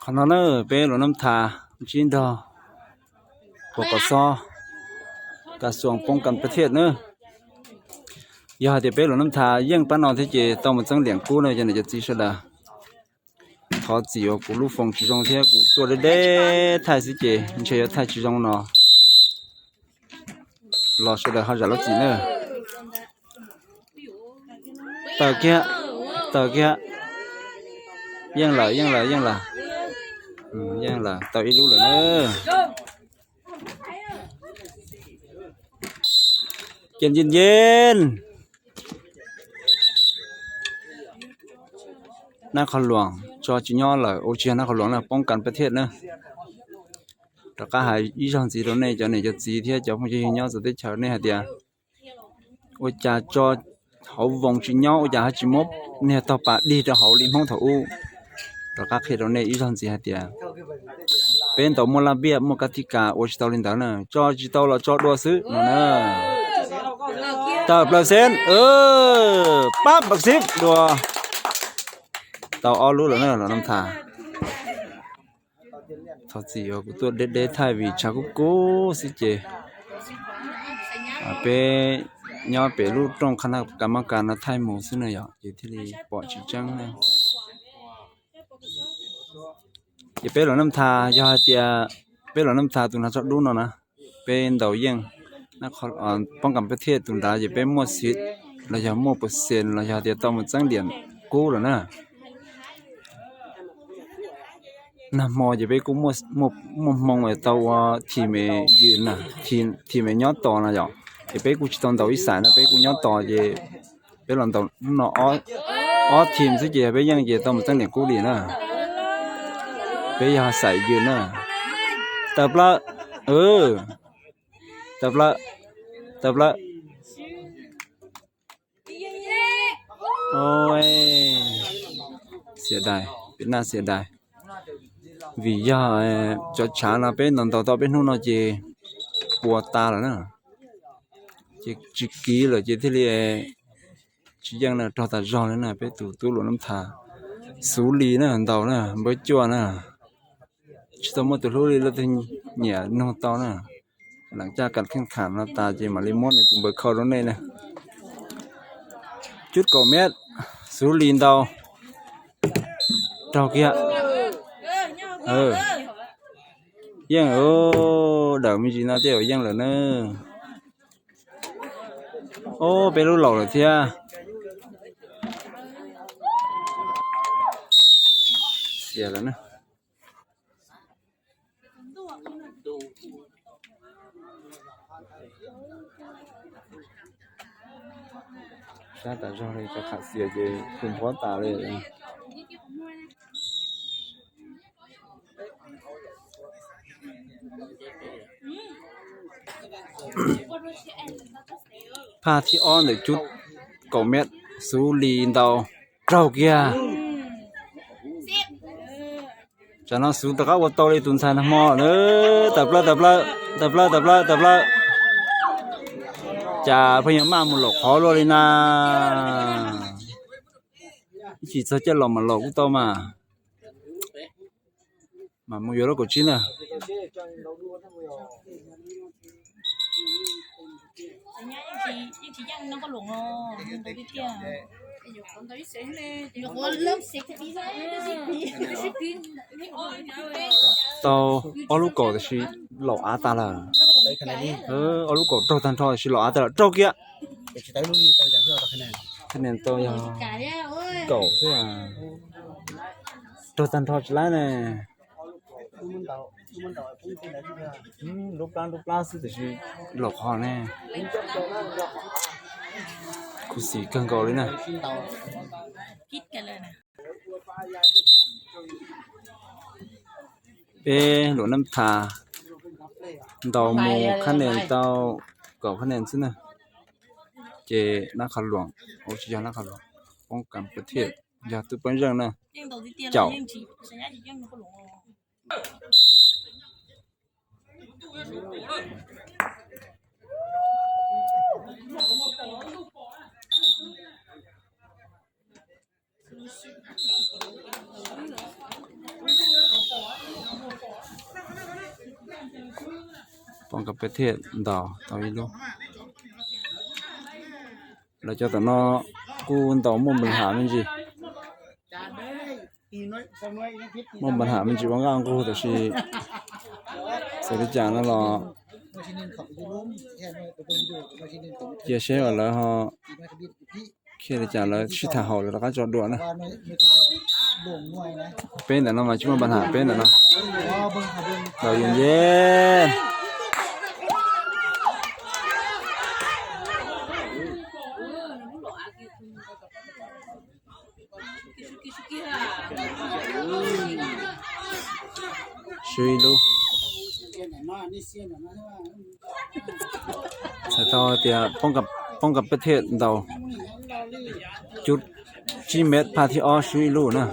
Qhov no na peb Luam Nab Thas ntsib nrog puas kom xob kas xuam poob kas pab thiaj na. Yog hais tias peb Luam Nab Thas yeej pab no thiab ces tau mus txeeb liam kub na cov niam cov txiv sawv daws. Thov txim uas kuv lub foos tsis zoo thiab kuv tuaj deb deb thaij xwb ces ntshe yuav thaij tsis zoo no. Los sawv daws ho zam lub txim na. Tawm kiag, tawm kiag. Yeej lawm, yeej lawm, yeej lawm. Yeej lawm, tau ib lub lawm na. Ncin ncin ncin. Nab Qhov Luam tso tsis nyob lawm, ua tsis yog Nab Qhov Luam na, poob kas pab thiaj na. Rov qab hais ib zaug ntxiv rau nej cov niam cov txiv thiab cov phooj cov ywg nyob txawv teb chaws, nej hais tias ua cas tso hauv voos tsis nyob, ua cas ho tsis muab niag tog pas dig rau hauv li Hmoob thaum ub. Rov qab qhia rau nej ib zaug ntxiv hais tias peb ntaus muaj laj npiaj muaj kab thib kas ua tsis tau li ntawd na, tso tsis tau los tso dua xwb no na. Tawm plaws xeeb, pab npam xib dua. Tau ob lub lawm na Luam Nab Thas. Thov txim uas kuv tuaj deb deb thaij vim tshav kub kub xwb ces peb nyob pem lub rooj qhab nab kas mab kas no thaij mus xwb na yom, ces thiaj li pom tsis tseeb na. Ces peb Luam Nab Thas yog hais tias peb Luam Nab Thas tus nrag tso dub no na, peb ntaus yeej poob kas pab thiaj tus nrad ces peb muaj xiv los yog muaj pawv xees los yog tias tau mus txeeb liam kub lawm na. Nag hmo ces peb kuj muaj hmoo tau ua thim me yws na, thim me nyob tos no yom, ces peb kuj tsis tau ntaus ib xais no, peb kuj nyob tos ces peb los ntaus hnub no ob thim xwb ces peb yeej ces tau mus txeeb liam kub li na. Peb yog xais yws na. Tawm plaws, tawm plaws, tawm plaws. Xiam dais, peb naj xiam dais. Vim yog cov tshav no peb ntaus ntaus tau peb hnub no ces puas tas lawm na. Ces tsis kiv lawm ces thiaj li tsis yeej na, raug tas zog li na. Peb tus tub Luam Nab Thas, Xuv Lis na ntaus na, npawb cuaj na. Tsis tau muaj tus hlub li, leej twg nyiam nug tau na. Lam caj kas kheej kham no tas ces mam li muab nws tus npawb khau rau nej na. Cub kaum mev, Xuv Lis ntaus, raug kiag. Yeej, dawm me ntsis no tej zaum yeej lawm na. Ob peb lub laus lawm thiab. Xiam lawm na. Sab tas zog li, cov kham xiam ces tus nphob tas li. Phaj thib ob ntawm cub kaum mev, Xuv Lis ntaus, raug kiag. Tsam no Xuv rov qab ua tau li tus ntxhais nag hmo na. Tawm plaws, tawm plaws, tawm plaws, tawm plaws, tawm plaws. Cas pheej yuav maj mus laum qhov luaj li na. Ib chim txog caij laus mam laus kuj tau mas. Mam mus yuav lub kaum tsib na. Tau ob lub kaum tiam sis laum av tas lawm. Ob lub kaum raug tag nrho tiam sis laum av tas lawm, raug kiag. Thaj niam tau yog kaum xwb, raug tag nrho tsis laib ne. Lub plab lub plab xwb tiam sis laum qhov ne. Khuv xim kawg nkaus li na. Peb Luam Nab Thas ntaus mus khab nen tau kaum khab nen xwb na. Ces Nab Qhov Luam, ua tsis yog Nab Qhov Luam, poob kas pab thiaj, yog tub Pab Zeej na. Caum. Poob Kas Peb Thiaj ntaus tau ib lub. Lawv cov tom no kuj ntaus muaj npa nham me ntsis. Muaj npa nham me ntsis ua nqaj nqug tab sis txawm li cas no los cia seb lawv ho khiav li cas, lawv sib tham haum lawv rov qab tso dua na. Peb ntawm no mas tsis muaj npa nham, peb ntawm no. Ntaus yeej yeej. Swb ib lub. Txhais tau tias Poob Kas Peb Thiaj ntaus cub tsib mev phaj thib ob swb ib lub na.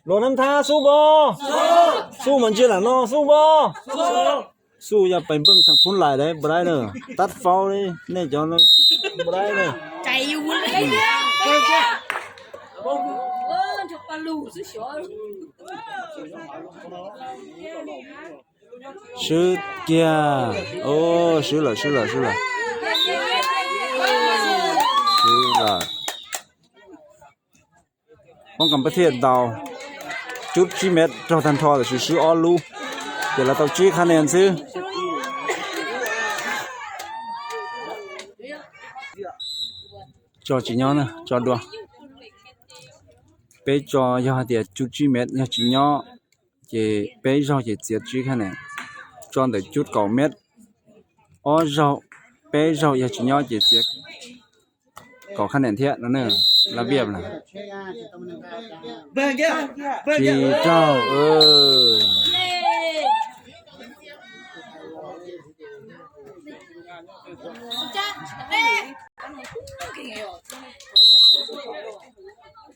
Luas Nab Thab xub npo, xub mas ntsia lam no xub npo. Xub yog pais npeej thav phub lais da npa daib na, tab faub li nej cov npa daib na. Swb kiag, swb lawm, swb lawm, swb lawm. Swb lawm. Poob Kas Peb Thiaj ntaus cub tsib mev raug tag nrho tab sis swb ob lub, ces lawv tau tsib qhab nen xwb. Tso tsis nyob na, tso dua. Peb tso yog hais tias cub tsib mev yog tsis nyob, ces peb zaug ces txiav tsib qhab nen. Tso ntawm cub kaum mev, ob zaug, peb zaug yog tsis nyob ces txiav kaum qhab nen thiab no na, lab viaj na. Tsis raug.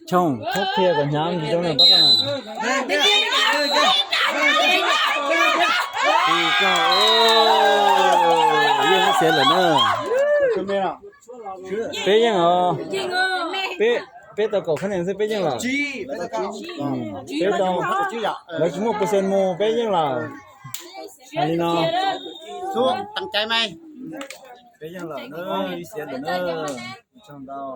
Choo, txhob qhia kom hnyav ntsis rau nws pab na. Tsis raug. Yeej xiav lawm na. Peb yeej os. Peb, peb tau kaum qhab nen xwb peb yeej lawm. Peb tau, lawv tsis muaj percent mus peb yeej lawm. Hais li no. Peb yeej lawm na, ib xiav lawm na. Tsaug ntau.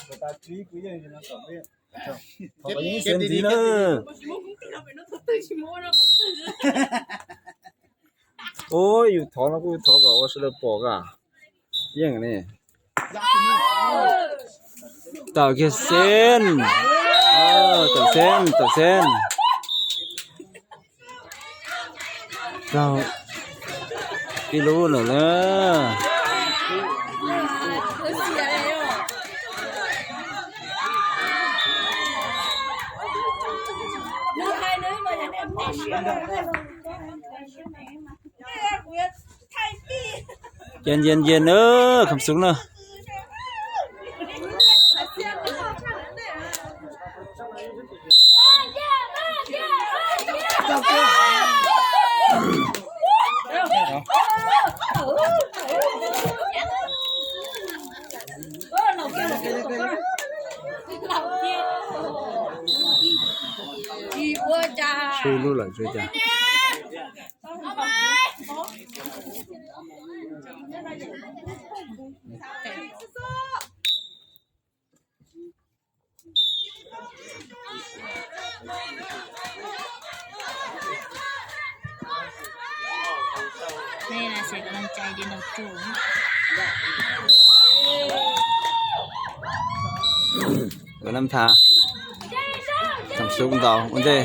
Kuv tas tsib kuv yeej no kom peb. Thov kom yeej ib xiav ntxiv na. Ua yus thov no kuj thov kom ua sawv daws pom ka. Yeej ne. Tawm kiag xeeb. Tawm xeeb, tawm xeeb. Raug ib lub lawm na. Yeej yeej yeej na, kham xub na. Swb lub lawm tsw cas. Ua nam tha, kham xub ntaus ua ntej.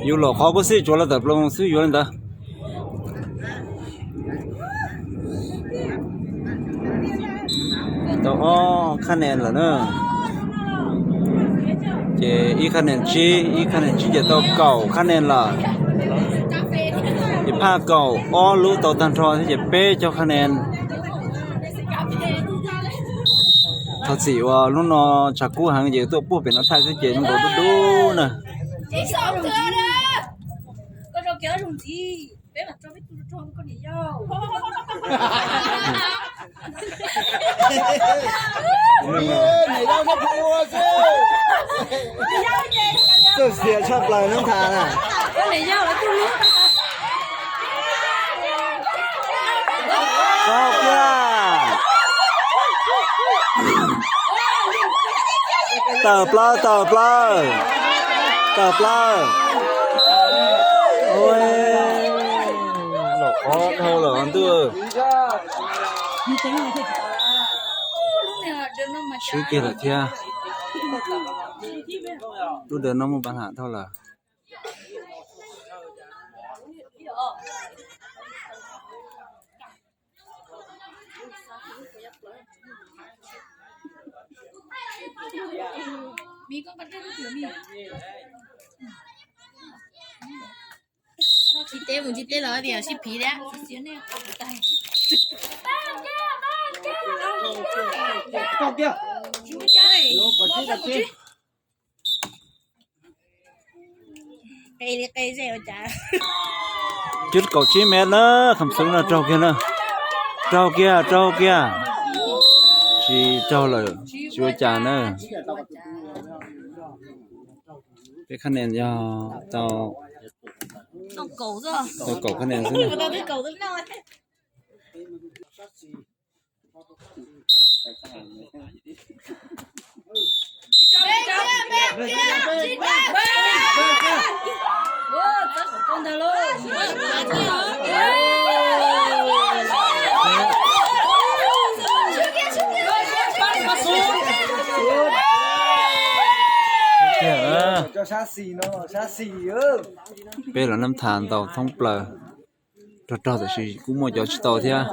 Yus los qhov kuj xij tsuav los tawm ploog xwb yuav li ntawd. Tau ob qhab nen lawm na. Ces ib qhab nen tsib, ib qhab nen tsib ces tau kaum qhab nen lawm. Ces phaj kaum ob lub tau tag nrho thiab ces peb caug qhab nen. Thov txim uas hnub no tshav kub heev ces tuaj puag pem no thaij xwb ces zoo nkaus dub dub na. Cov zoo ntxiv, peb mam tso peb tug rau koj niam yau. Txawj xiam tshaj plaws nab tha na. Koj niam yau lawv tug lub. Tsaug kiag. Tawm plaws, tawm plaws, tawm plaws. Ua, laum qhov dhau lawm ntuj. Swb kiag lawm thiab. Lub dawm no muaj pa ham dhau lawm. Tsis teb mus tsis teb los tias sib phiv thiab. Cuaj kaum tsib mev na, kham xub no raug kiag na. Raug kiag, raug kiag. Tsis raug lawm, tsis ua cas na. Peb khab nees yog tau, tau kaum khab nees xwb na. Peb los nab tha ntaus thoob plaws rog rog, tab sis kuj muaj cov tsis tau thiab.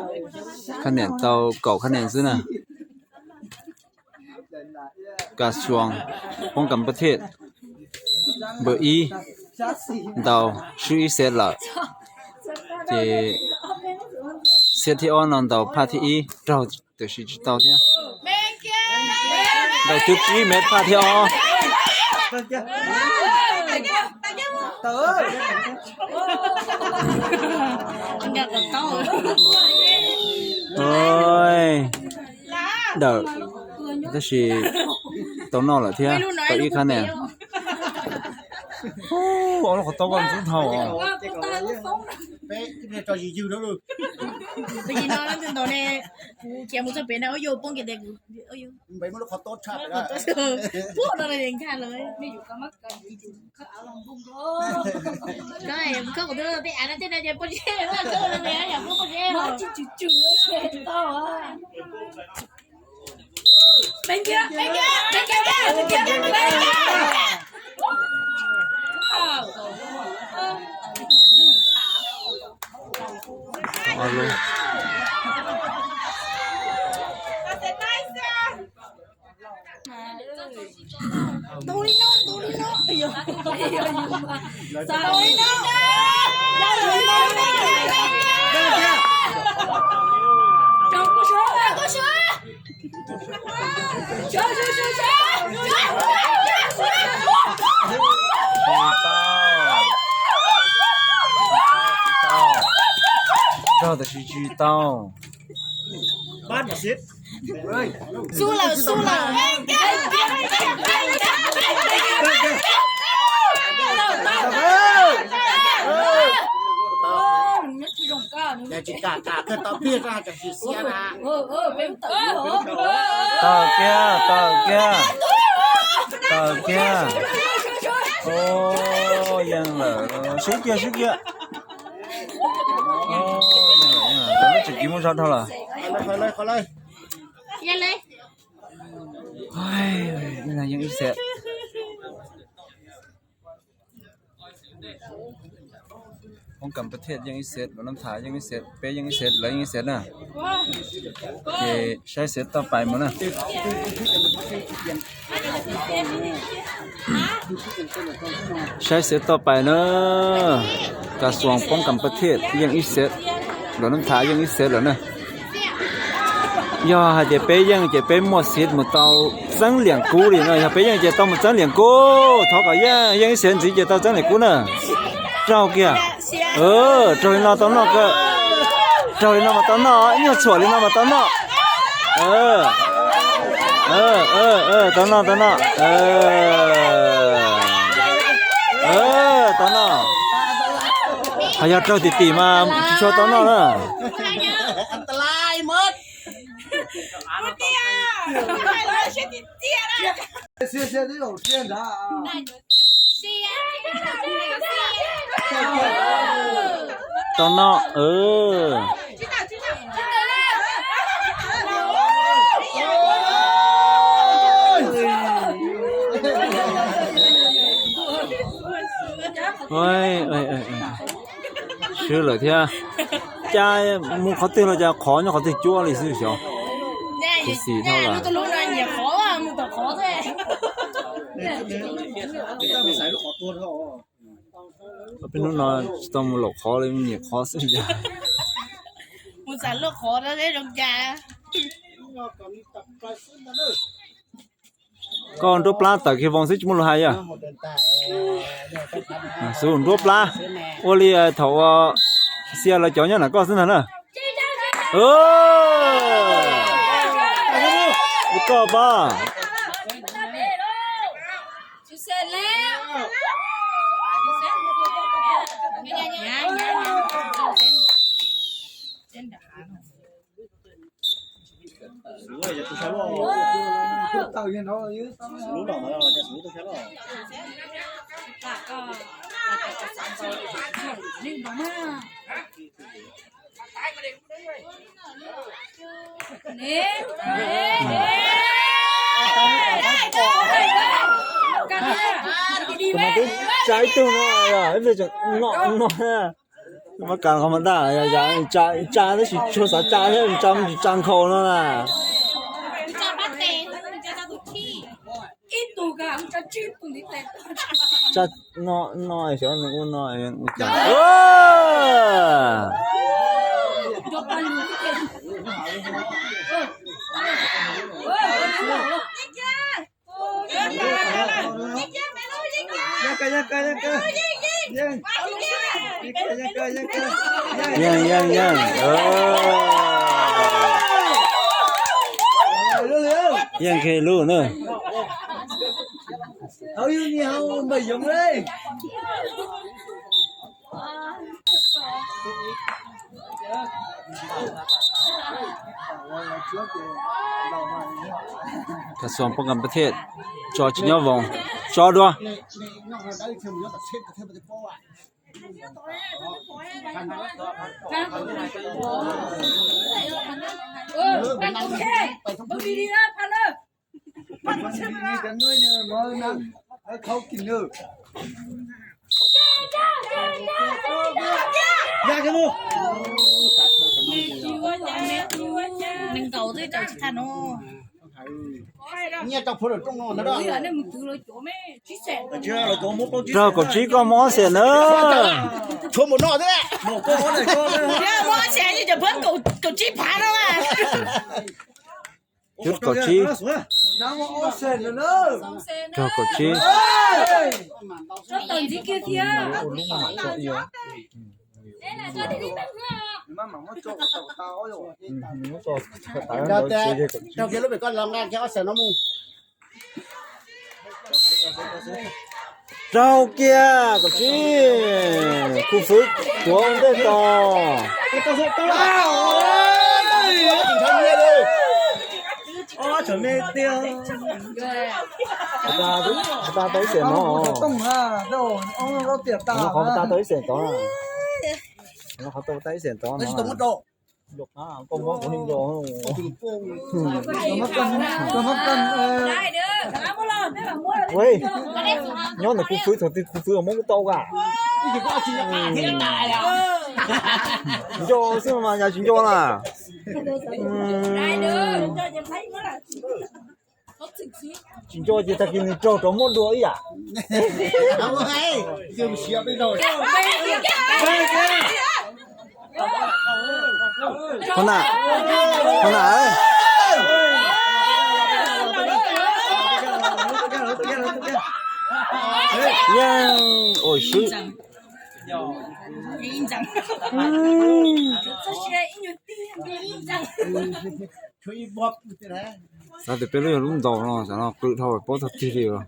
Khab nees tau kaum khab nees xwb na. Kas xuas poob kas pas thej npawm ib ntaus swb ib xev lawm. Ces xev thib ob no ntaus phaj thib ib raug, tab sis tsis tau thiab. Ntaus cuaj tsib mev phaj thib ob. Dawm, tab sis tau noj lawm thiab, tau ib khab nees. Ua lub qhov taub vaj ntxub dhau os. Raug tab sis tsis tau. Xub lawm, xub lawm. Tsis kam kam kawg, tau pliag rau tam sim xiab na. Tawm kiag, tawm kiag, tawm kiag. Yeej lawm, swb kiag, swb kiag. Yeej lawm, yeej lawm, lawv lub tseem kis muaj zog dhau lawm. Yeej ib xev. Hmoob Kam Pas Thiaj yeej ib xev, Luam Nab Thav yeej ib xev, peb yeej ib xev, lawv yeej ib xev na. Ces saib xev toj pais mus na. Saib xev toj pais na. Kas Xuas Poob Kam Pas Thiaj yeej ib xev, Luam Nab Thav yeej ib xev lawm na. Yog hais tias peb yeej ces peb muaj xev mus tau txeeb Liam Kub li no, yog peb yeej ces tau mus txeeb Liam Kub, thov kom yeej, yeej ib xev ntxiv ces tau txeeb Liam Kub na. Raug kiag. Raug li no tau noj kawg. Raug li no mas tau noj, ib nyuag tshuam li no mas tau noj. Tau noj, tau noj. Tau noj. Ho yog raug tim tim mas tsis tshua tau noj na. Tau noj. Swb lawm thiab. Cas mus qhov twg los cas qhov nyob qhov twg cuab li xwb xyov. Xis xis dhau lawm. Peb hnub no tsis tau mus laum qhov li, nyiam qhov xwb li cas. Koj nruab plab tawm kiag voo xwb tsis muaj lus hais yog. Xub nruab plab, ua li thaum ua Xia lawv cov nyob nram koj xwb ntag na. Koj pab. Twb tsa ib tug no, ib tug no, no. Muab kas qhov mas ntaj, tsa tab sis tsuas xav tsa thiab, tsa tsis tsa nkhaus no na. Tsa no, no xyov nws ua no ua cas. Yeej, yeej, yeej. Yeej kiag lub na. Kas xuam poj kas pab thiaj tso tsis nyob voos, tso dua. Nyiaj tau phuv lawm rooj no ntag. Raug kaum tsib koj muaj ob xees na. Tshuav mus no thiab. Kaum tsib phav no. Cub kaum tsib. Raug kaum tsib. Raug kiag lub pem koj los nqa kiag ob xees no mus. Raug kiag kaum tsib. Kuv fwv tuav ntej tos. Qhov tas tau ib xees no. Qhov tas tau ib xees tod. Qhov tas tau ib xees tod. Nyob ntawm kuv fwv thaum twg kuv fwv muab kuv tau ka. Nco xwb mas yog tsis nco na. Tsis nco ces tag kis nws raug rov muab dua ib yam. Qhov na, qhov na. Yeej ua swb. Xav tias peb lub yog lub ntaus no, xav no qw dhau paub tag tig li os.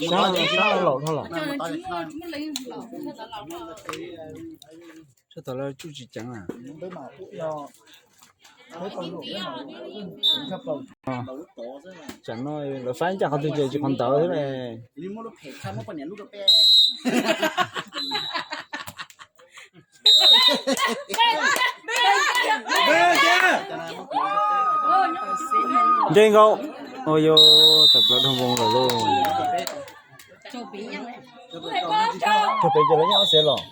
Sab, sab laus dhau lawm. Sab tom lawv tsuj tsis ceev na. Tsam no lawv faib ncaj qhov twg ces tsis qhov ntawd xwb ne. Nce nkaus. Ua yuav tawm plaws dhau npoo lawm lauj. Thaum pem ces lawv nyob ob xev los.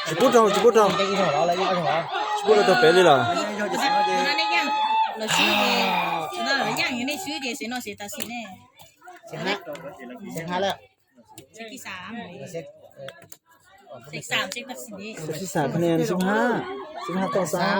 Tsis pub rau, tsis pub rau. Tsis pub rau thaum pem li lawm. Xib hab, xib hab tau xab.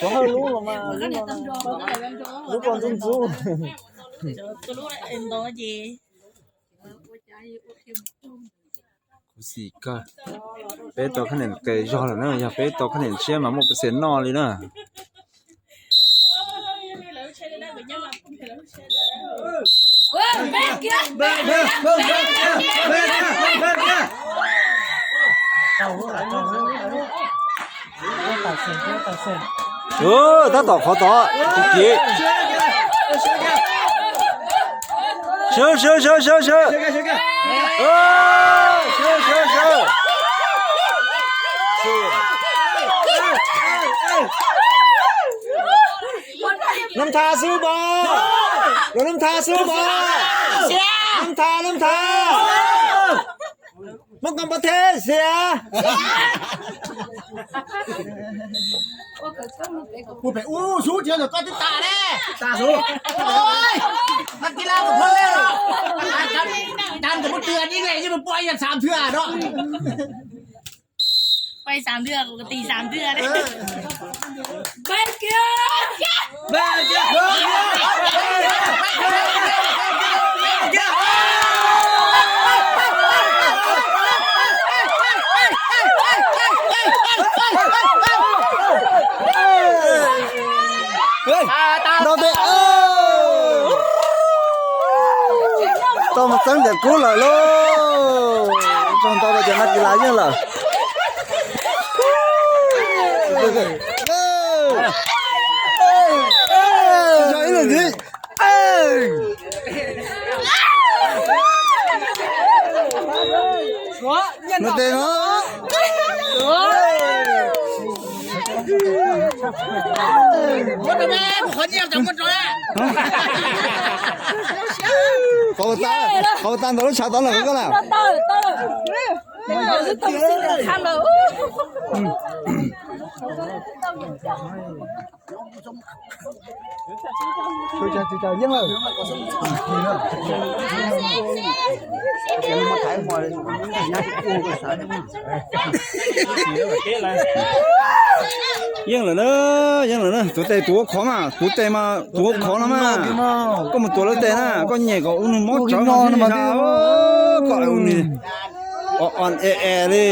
Suav hawj lub los mas, lub ko ntxub ntxub. Khuv xim kawg. Peb tau khab niam qes zog lawm na, yog peb tau khab niam tshiab mas muaj pes xes noj li na. Tab tom qhov tod, tus kiv. Sawv, sawv, sawv, sawv, sawv. Sawv, sawv, sawv. Nab tha xwb pov, los nab tha xwb pov. Nab tha, nab tha. Muab koj pov thej xiav. Mus pem ub sub, tsis yog koj twb tas ne. Tas sub. Nab kis laj mus phob lej. Cam kom muab tw nib lej yeej mus poj ib yam xav nthwj no. Poj ib xav nthwj, kuv tis xav nthwj. Ntau tes, tau mus txeeb ntiam kub lawm lauj. Tsaug ntau rau cov nab kis laj yeej lawm. Yog ib leeg ntxiv. No tes no. Qhov tas ntawm lub tshav tod lawm koj na. Yeej lawm na, yeej lawm na. Tuav tes, tuav khov mas, tuav tes mas, tuav khov no mas. Koj mus tuav lawv tes na, koj nyem kom ua nws mob tsawv mas thiaj li ntag. Koj ua nws o o e e li.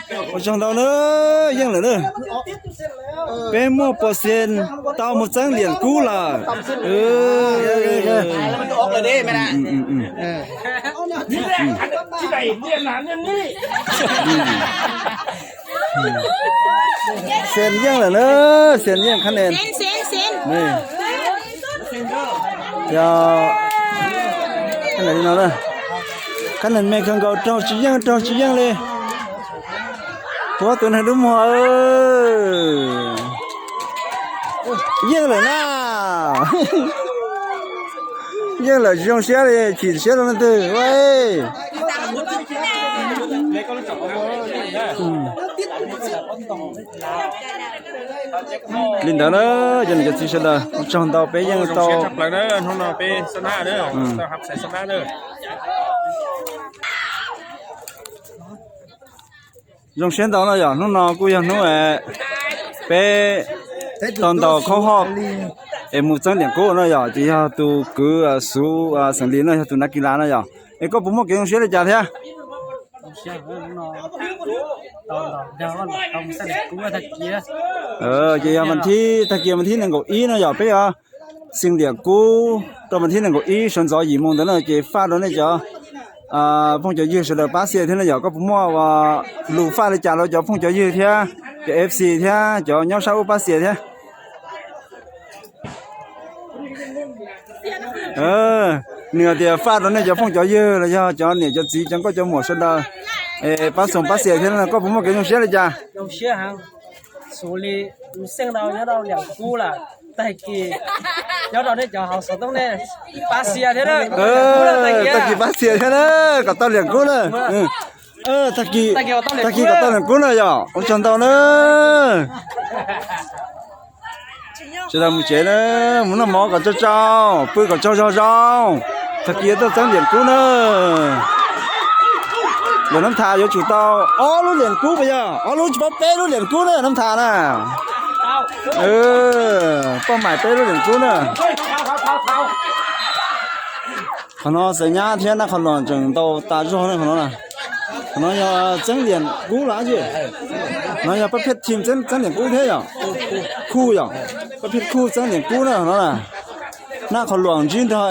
Ua tsaug ntau na, yeej lawm na. Peb muaj pos xias tau mus txeeb liam kub lawm. Xias yeej lawm na, xias yeej khab nes. Yog khab nes me kawg nkaus, raug tsis yeej, raug tsis yeej li. Puab tus neeg dub muag, yeej lawm na. Yeej lawm, tsis zoo siab li, chim siab rau leej twg. Li ntawd na, cov niam cov txiv sawv daws, ua tsaug ntau, peb yeej tau. Hnub no peb xab nab, tau hab xaiv xab nab. Zoo siab ntau no yom, hnub no kuj yog hnub peb tau ntaus khaub hoj es mus txeeb liam kub no yom, ces yog tus kwv Xuv Xeem Lis no yog tus nav kis las no yom. Es koj puas muaj kev zoo siab li cas thiab? Ces yog vas thib, tag kis vas thib nees nkaum ib no yom, peb yuav xeem liam kub rau vas thib nees nkaum ib sawv ntxov yim moos ntawd no ces faj rau nej cov phooj cov ywg sawv daws pab xia thiab no yom. Koj puas muaj lus faj li cas rau cov phooj cov ywg thiab cov F C thiab cov nyob sab ub pab xia thiab? Nws hais tias faj rau nej cov phooj cov ywg los yog cov niam cov txiv cov nkauj cov muam sawv daws es pab xoom pab xia thiab no, koj puas muaj kev zoo siab li cas? Zoo siab heev. Xus li xeem tau nyob rau liam kub lawm, tag kis nyob rau nej cov hauv xov tooj nej pab xia thiab na. Tag kis pab xia thiab na, kom tau liam kub na. Tag kis, tag kis kom tau liam kub na yom, ua tsaug ntau na. Sawv daws mus tsev na, mus noj mov kom tsau tsau, pw kom tsaug zog zoo. Tag kis yuav tuaj txeeb liam kub na. Yog Nab Thas yuav tsum tau ob lub liam kub puas yog? Ob lub tsis paub, peb lub liam kub na Nab Thas na. Poj maim peb lub liam kub na. Qhov no Xaiv Nyab thiab Nab Qhov Luam tseem ntaus tas zog na qhov no. Qhov no yog txeeb liam kub los dab tsi? No yog pab phiaj thim txeeb liam kub thiab yom? Khuj yom? Pab phiaj khuj txeeb liam kub na qhov no na. Nab Qhov Luam ntsib nrog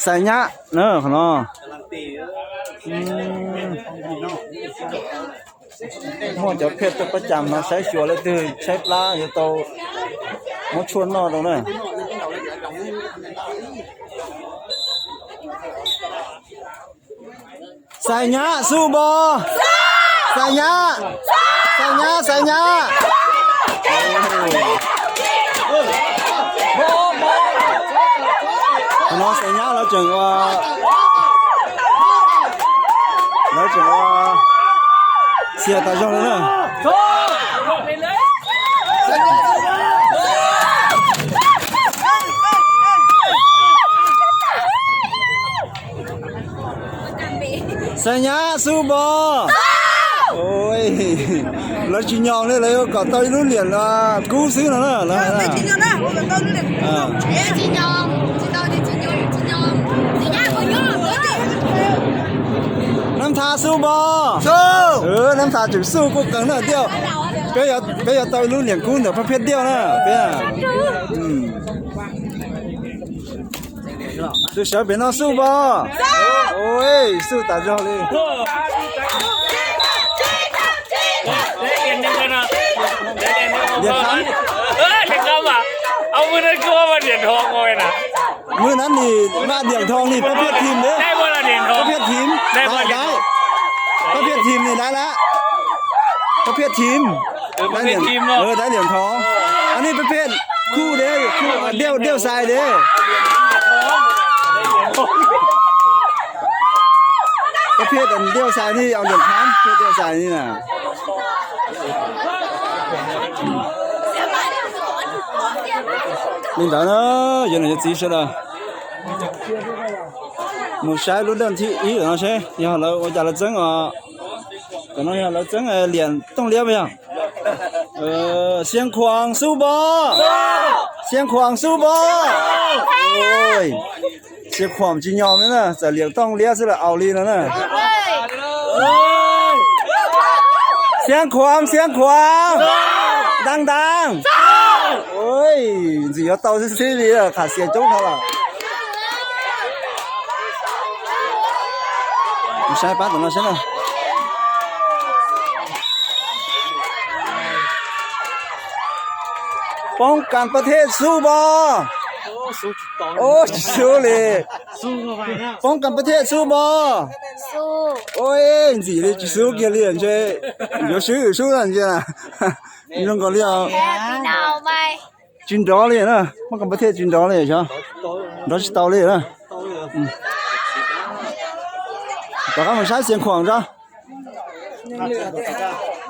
Xaiv Nyab na qhov no. Muaj cov phiaj tuaj pab cas no, saib xyuas leej twg tshaib plab yuav tau muab tshuaj noj rau na. Xaiv Nyab xub npo. Xaiv Nyab, Xaiv Nyab, Xaiv Nyab. Qhov no Xaiv Nyab lawv tseem ua, lawv tseem ua xia tas zog li na. Xaiv Nyab xub npo. Lawv tsis nyom li, lawv yuav kom tau ib lub liam kub xwb no na. Nab Thas xub npo. Nab Thas tseem xub kuj qees na tiag. Peb yuav tau ib lub liam kub ntawm pab phiaj diaj na peb. Tus sawv pem no xub npo. Xub tas zog li. Mwb nab nim vaj diam thoo ni pab phiaj thim ne. Pab phiaj thim. Pab phiaj thim ni dab lab. Pab phiaj thim. Dab diam thoo. An ni pab phiaj khuj de, diaj xais de. Pab phiaj diaj xais ni, diam thab, pab phiaj diaj xais ni na. Li ntawd na, yog no yog txiv sawv daws mus saib lub dej thib ib no seb yog lawv ua cas lawv txeeb os. Tam no yog lawv txeeb liam tooj liab yog. Xia Khuam xub npo. Xia Khuam xub npo. Xia Khuam tsis nyom li na, txawm liam tooj liab xwb los aus li no na. Xiab Khuam, Xiab Khuam. Ntaab Ntaab. Ntxim yuav tau xwb xwb li, qham xias coob dhau lawm. Saib pab tom no saib na. Poob Kas Pas Thej xub npog. Ub, tsis xub li. Poob Kas Pas Thej xub npog. Ub, ntxim li tsis xub kiag li ntshe. Yuav swb swb na ntshe. Zoo nkaus li os. Tsis nrov li na, Poob Kas Pas Thej tsis nrov li xyov. Nrov tsis tau li na. Rov qab mus saib Xiav Khuam tso.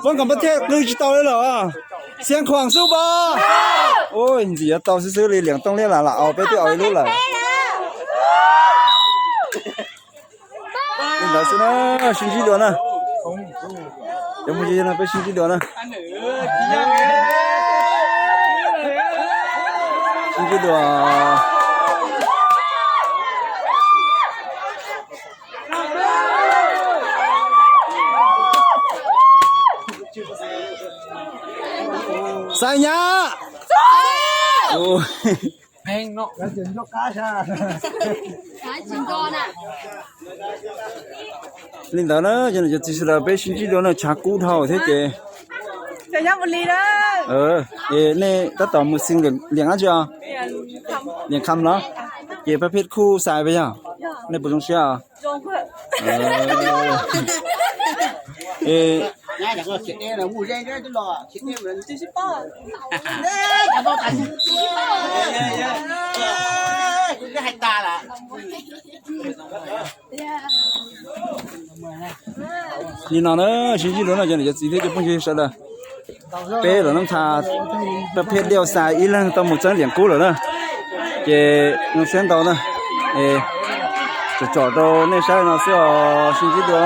Poob Kas Pas Thej qw tsis tau li lawm. Xiav Khuam xub npog. Ub, ntxim yuav tau xwb xwb li, Liam Tooj Liab Las lam aus, peb twb aus ib lub lawm. Li ntawd xwb na, sib ntsib dua na. Cov phooj ywg no peb sib ntsib dua na. Sib ntsib dua. Xav nyab. Li ntawd na, cov niam cov txiv sawv daws peb sib ntsib dua na, tshav kub dhau thiab ces. Es nej tab tom mus xeev Liam dab tsi os? Liam Kham los? Ces Paj Phet Khuj xais peb yog? Nej puas zoo siab os? Es Li no na, sib ntsib dua no cov niam cov txiv thiab cov phooj ywg sawv daws. Peb los no tha Paj Phet Liam xais ib leeg tau mus txeeb Liam Kub lawm na. Ces zoo siab ntau na. Es tsom tsom rau nej saib no xwb os, sib ntsib dua.